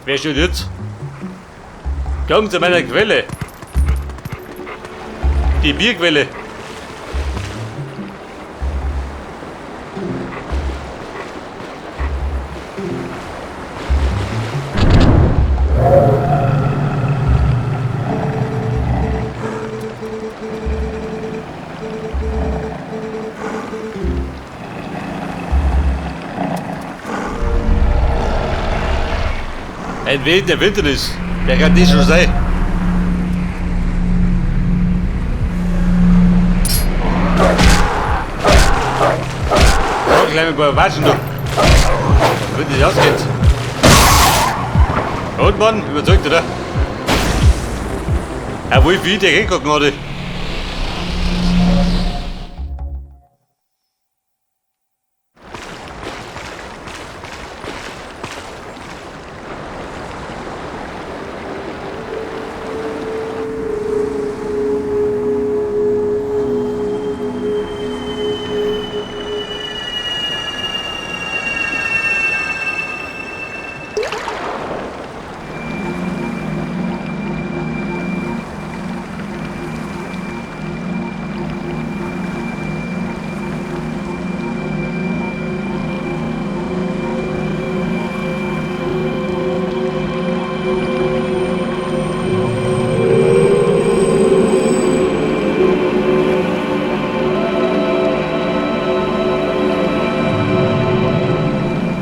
Wer steht jetzt? Komm zu meiner Quelle. Die Bierquelle. Ein Wehen der Wildnis. Der kann nicht schon sein. Oh, gleich mit ein paar Watschen, du. Wenn das ausgeht. Und Mann, überzeugt, oder? Ja, wo ich wie der hingucken hatte.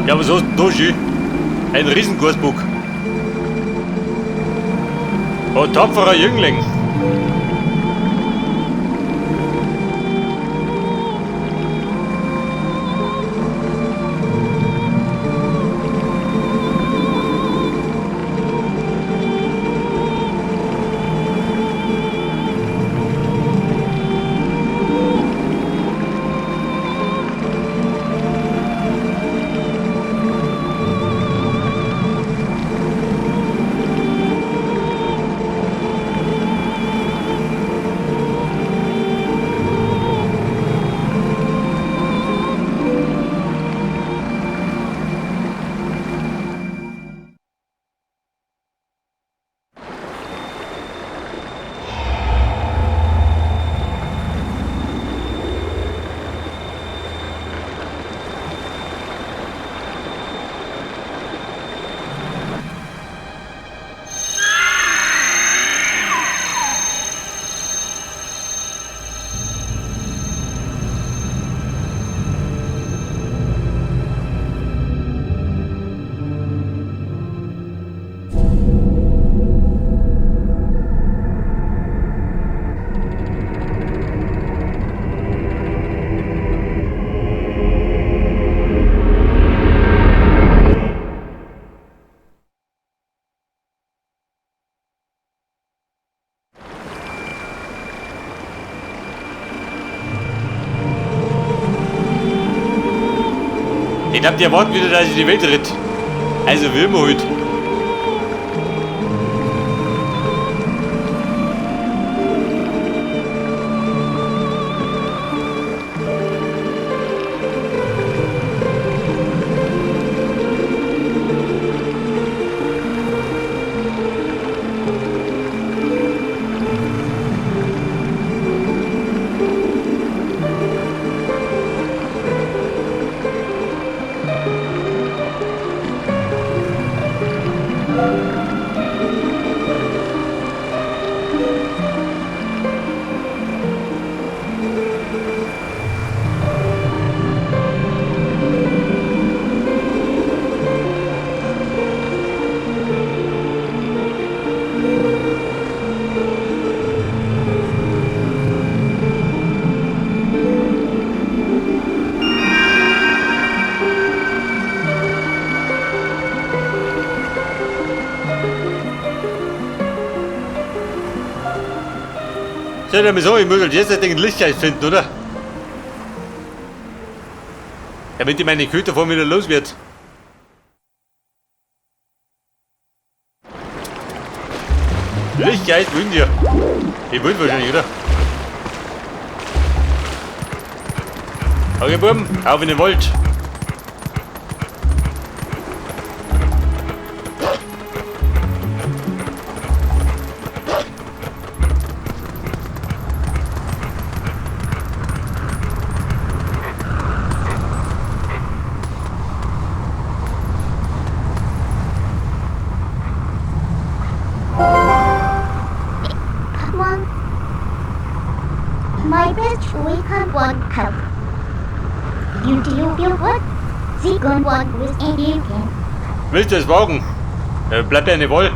Ja, aber so ist Doji. Ein Riesenkursbuch. Oh, tapferer Jüngling. Ich hab die erwartet wieder, dass ich die Welt rette. Also will man halt. Stell dir mal so, ich muss halt jetzt den Lichtgeist finden, oder? Damit ich meine Köter vor mir wieder los wird. Lichtgeist, wohin dir? Ich will wahrscheinlich, oder? Okay, Buben, auf in den Wald. Willst du es wagen? Bleib ja nicht wohl.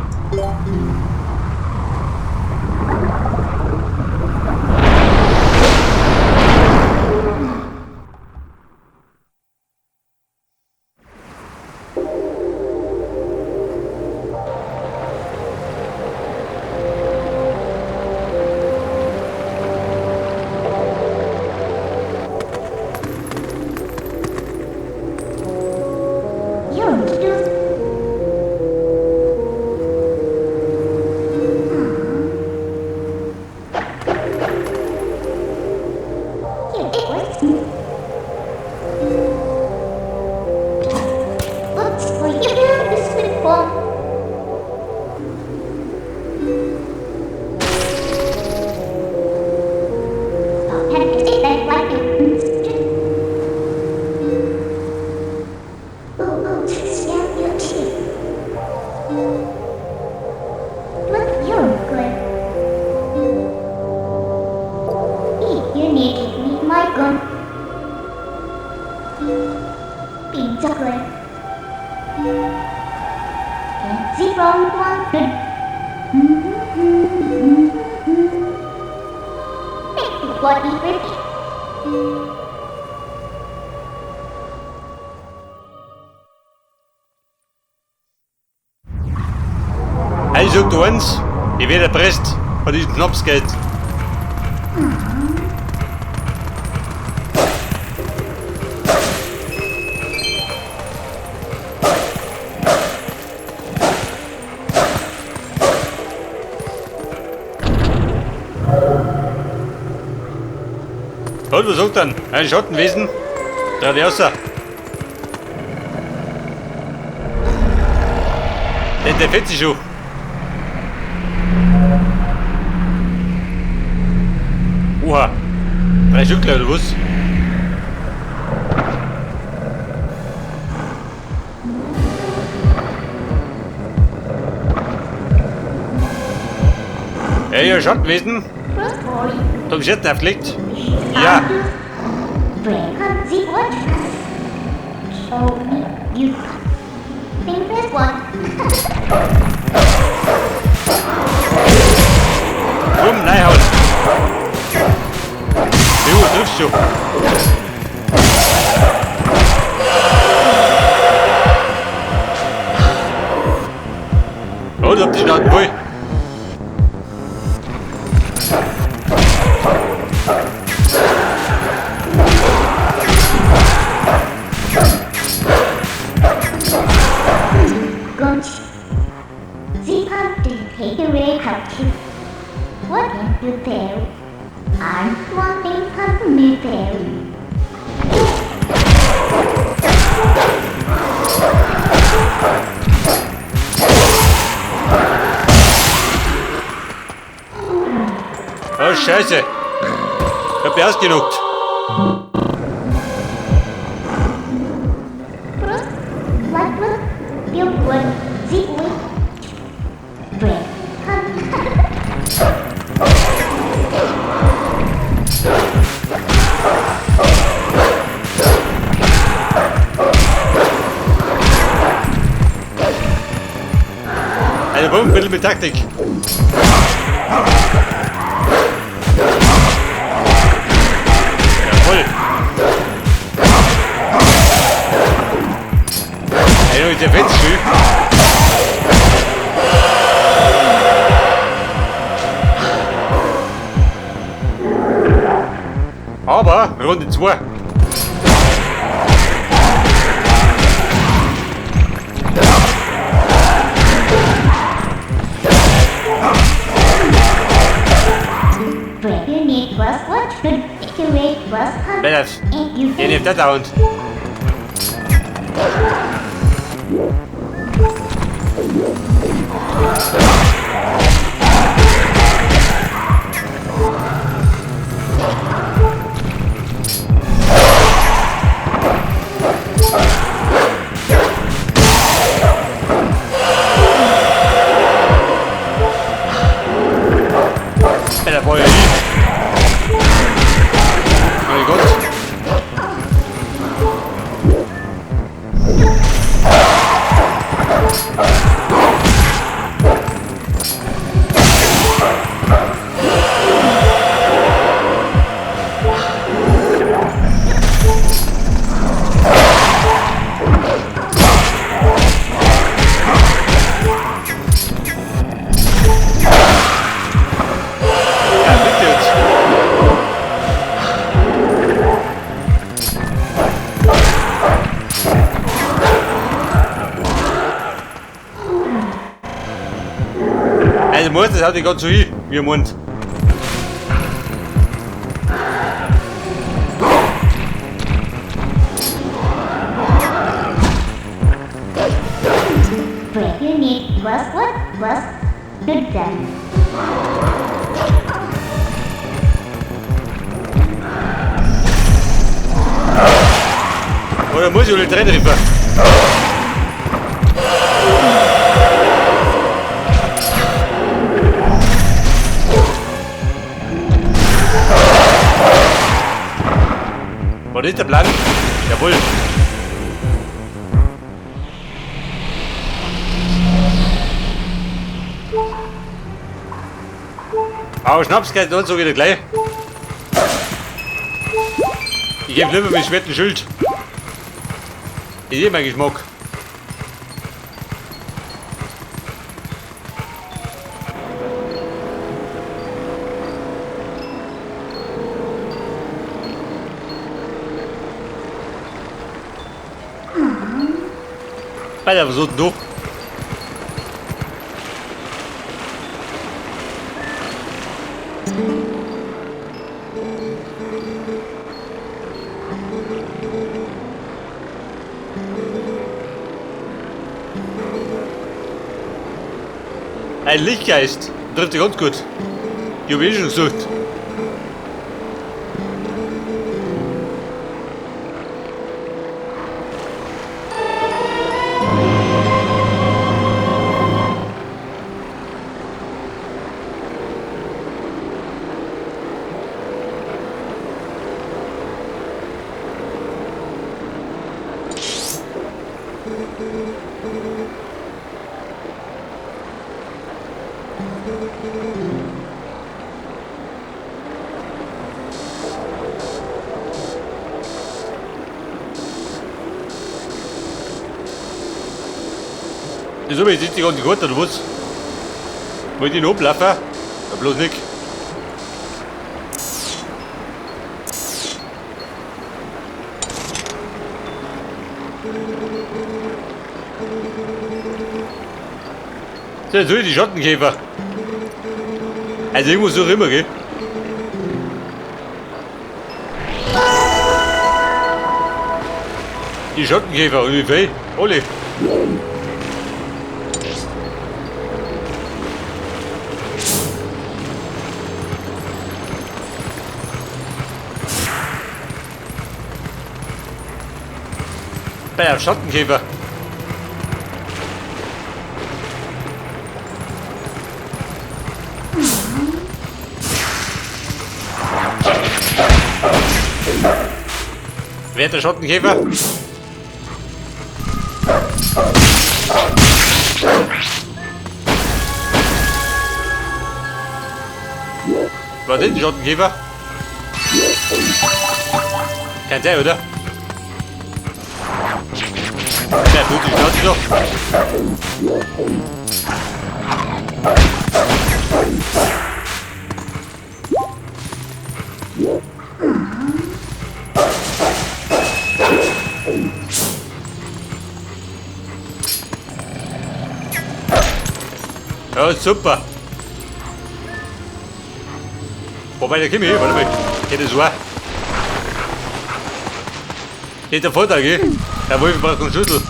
Hey, sag du eins, ich werde erpresst von diesem Knopfgeld. Und was sagt dann? Ein Schattenwesen? Da die raus. Der fetzt sich schon. Oha. 3 Stück, oder was? Ja, ja, Schattenwesen. Da hab ich jetzt aufgelegt. Ja. Komm, reinhauen. Du triffst schon. Oh, da habt ihr Schnauze voll. Oh Scheiße! Ich hab mich ausgenockt. Eine Bombe mit Taktik. Jawohl. Ey, der fetzt schön. Aber Runde 2. Ihr nehmt das dauernd. Der Feuer. Mein Gott. Also muss, das hat ich ganz so hin, wie Mund. Unit was what was good then. Oder muss ich wohl drin riffen? War das der Plan? Jawohl. Aber Schnaps geht und so wieder gleich. Ich geb lieber mit schweren Schild. Ich eh mein Geschmack. Alter, was so durch. Ein Lichtgeist. Trifft sich ganz gut. Ich hab eh schon gesucht. Das habe ich jetzt die ganze gut, oder was? Wollt ich noch ablaufen? Ja, bloß nicht. So, jetzt hol ich die Schattenkäfer. Also irgendwo so immer, gell? Die Schattenkäfer und wie viel? Alle. Bei einem Schattenkäfer. Wer der Schattenkäfer? War das ein Schattenkäfer? Kein sein, oder? Der tut die Schnauze doch. Ja, super. Wobei, der Kimi, warte mal. Geht das auch? Geht der Vorteil, gell? Der Wolf braucht einen Schlüssel.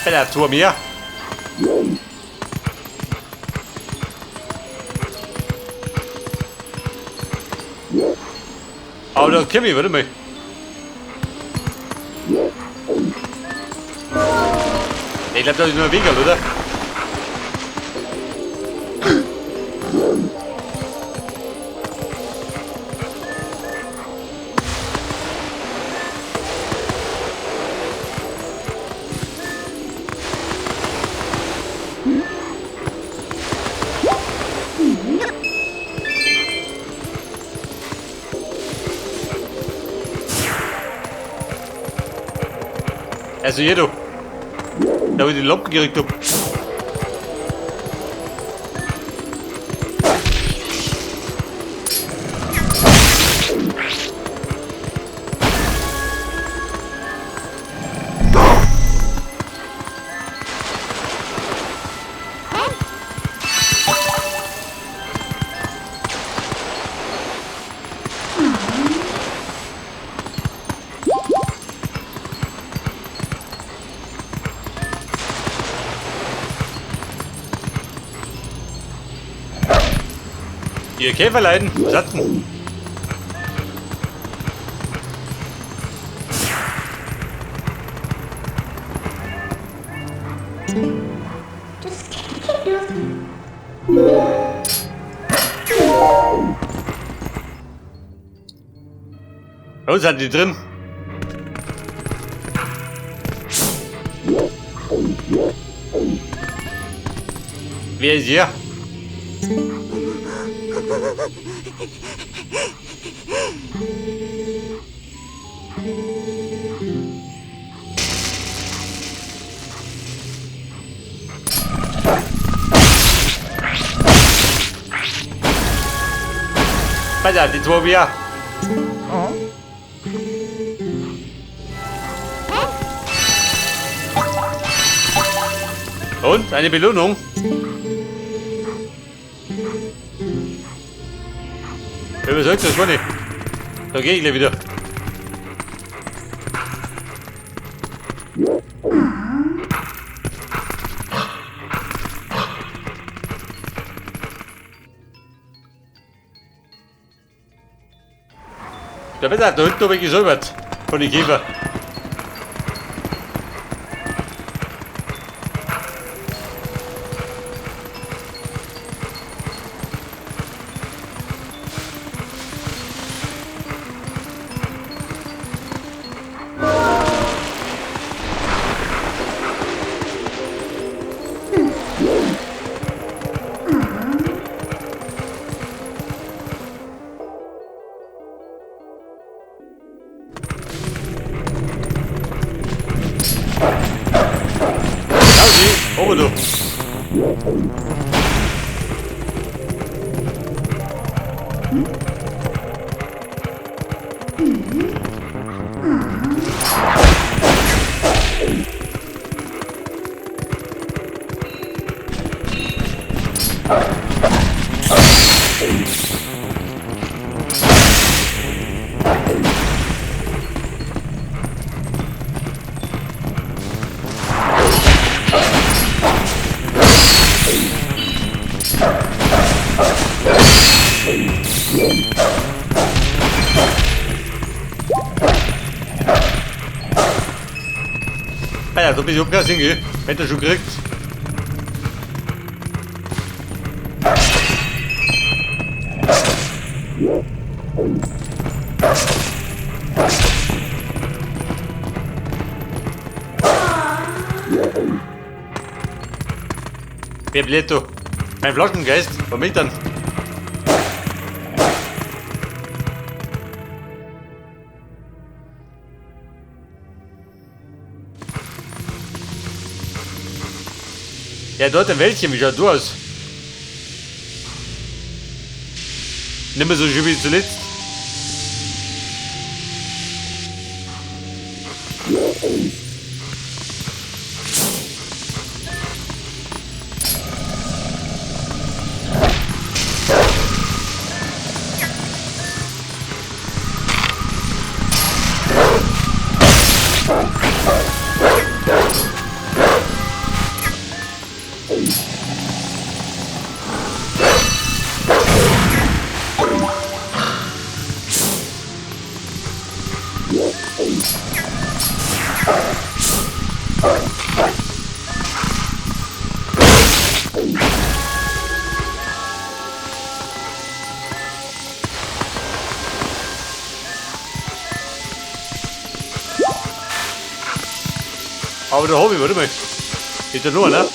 Alter, zwei mehr. Aber da Kimi, warte mal. Ich glaube, da ist nur ein Winkel, oder? Also hier, du. Da wo ich die Lampen gekriegt hab. Ihr Käferleiden, was hat's denn? Just keep doing. Bei uns sind die drin. Wer ist hier? Pass auf, die zwei wir. Und eine Belohnung. Wer überzeugt das war nicht. Da gehe ich gleich wieder. Da besser, da hinten habe ich gesäubert. Von den Käfer. Sausi, oben du. Alter, so bin ich überhaupt kein Sinn, wenn du schon kriegt. Wer bläht du? Mein Flaschengeist, von dann. Ja, dort ein Wäldchen, wie schaut du aus? Nicht mehr so schön wie zuletzt. Aber da hab ich, warte mal. Ist da noch einer?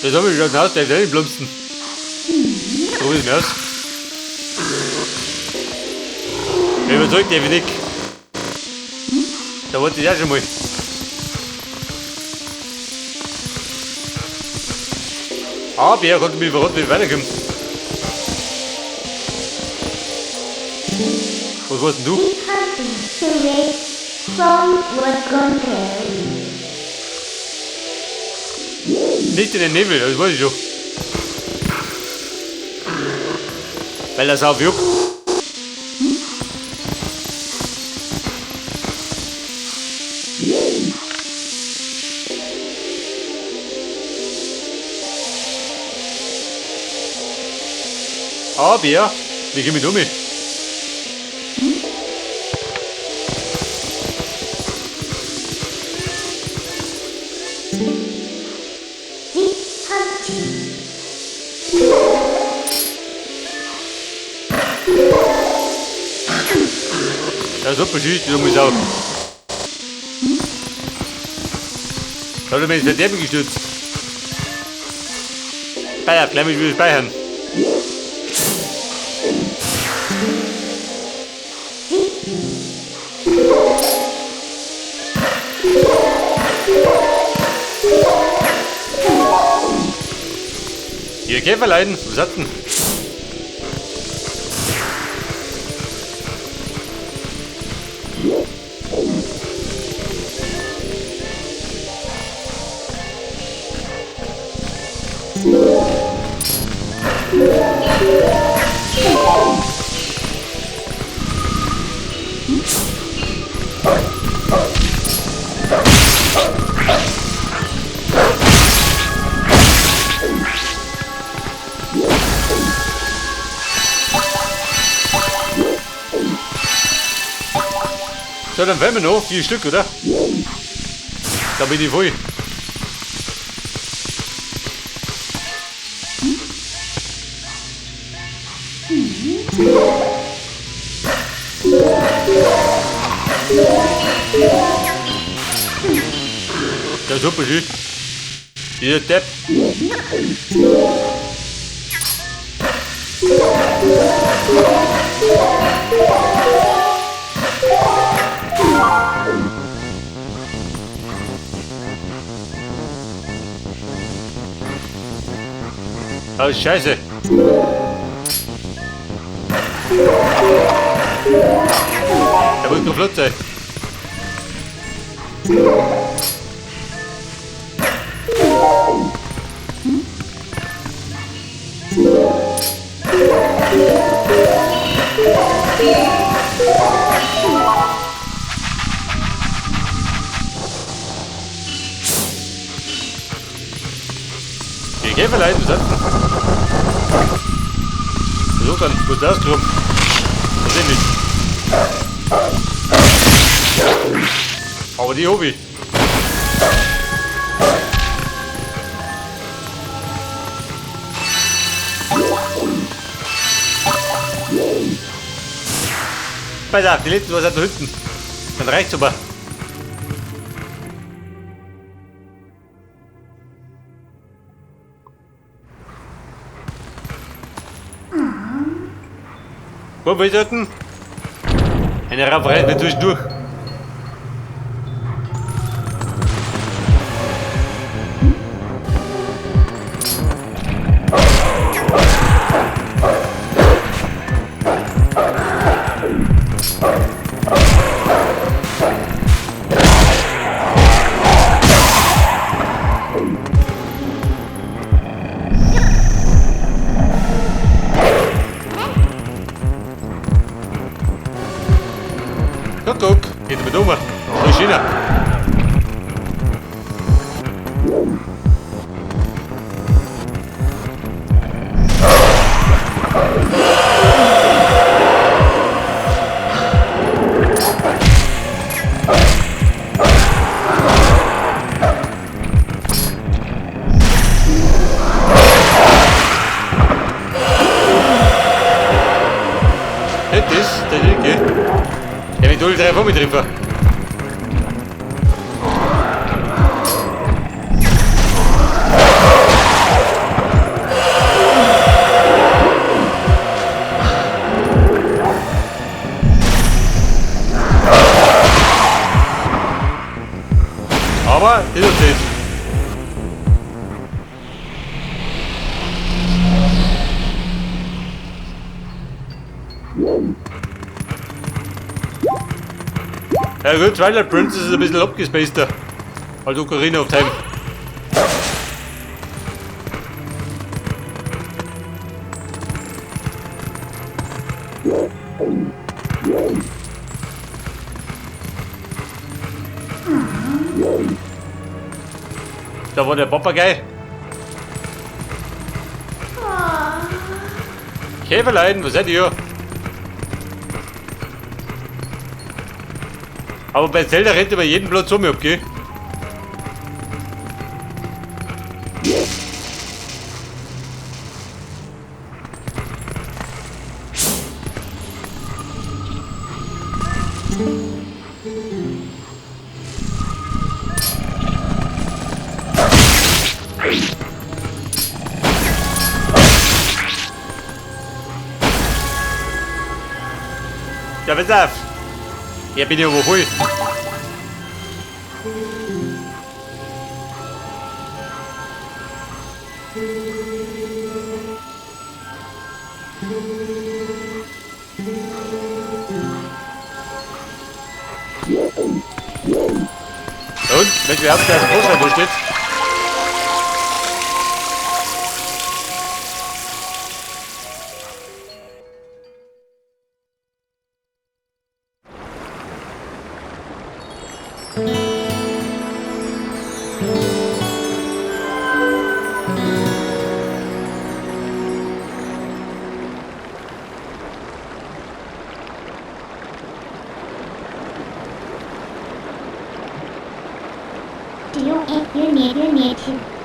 Das hab ich schon Haus, der ist ja nicht plumpsen. So ist mir aus. Wer überzeugt, der nicht. Da wollte ich auch schon mal. Aber er konnte mir verraten, wie ich weiterkomme. Was warst denn du? Nicht in den Nebel, das weiß ich schon. Weil das auf juckt. Aber, wie komme ich da mit? Ja, super schön, die dumme Sau. Da hat er mir ins Verderben gestürzt. Speicher, gleich mal wieder speichern. Hier Käferlein, was hat denn? So, dann werden wir noch 4 Stück, oder? Da bin ich voll. Ja, super schön. Dieser Depp. Oh, Scheiße. Da muss noch flott sein. Die Käferlein, was hat denn? So, dann muss das drum. Das ist nicht. Aber die hab ich. Pass auf, die letzten was da hinten. Dann reicht's aber. Wo wir sollten? Eine Rauferei wird zwischendurch. Guck, geht mit um. So schöner. Das ist der Linke. Ja, wenn du alle drei vor mir treffen. Aber das ist das. Ja gut, Twilight Princess ist ein bisschen abgespaceder als Ocarina of Time. Da war der Papagei. Käferlein, wo seid ihr? Aber bei Zelda rennt über jeden Platz um, okay? Ja, pass auf! Ja, bin ich überholt. Und? Welche überhaupt der Großteil wo steht? Do you need to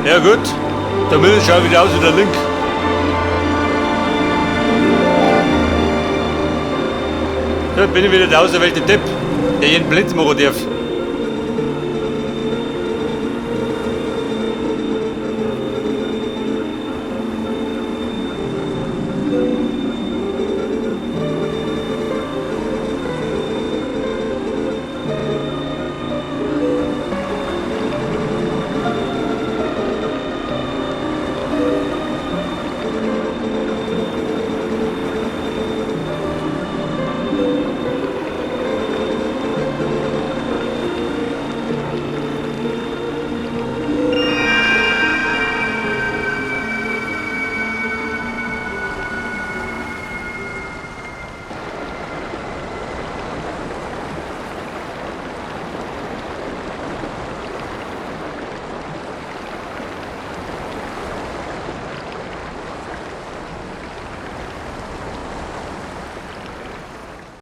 Ja gut, der Müll schaut wieder aus wie der Link. Da bin ich wieder der auserwählte Depp, der jeden Blitz machen darf.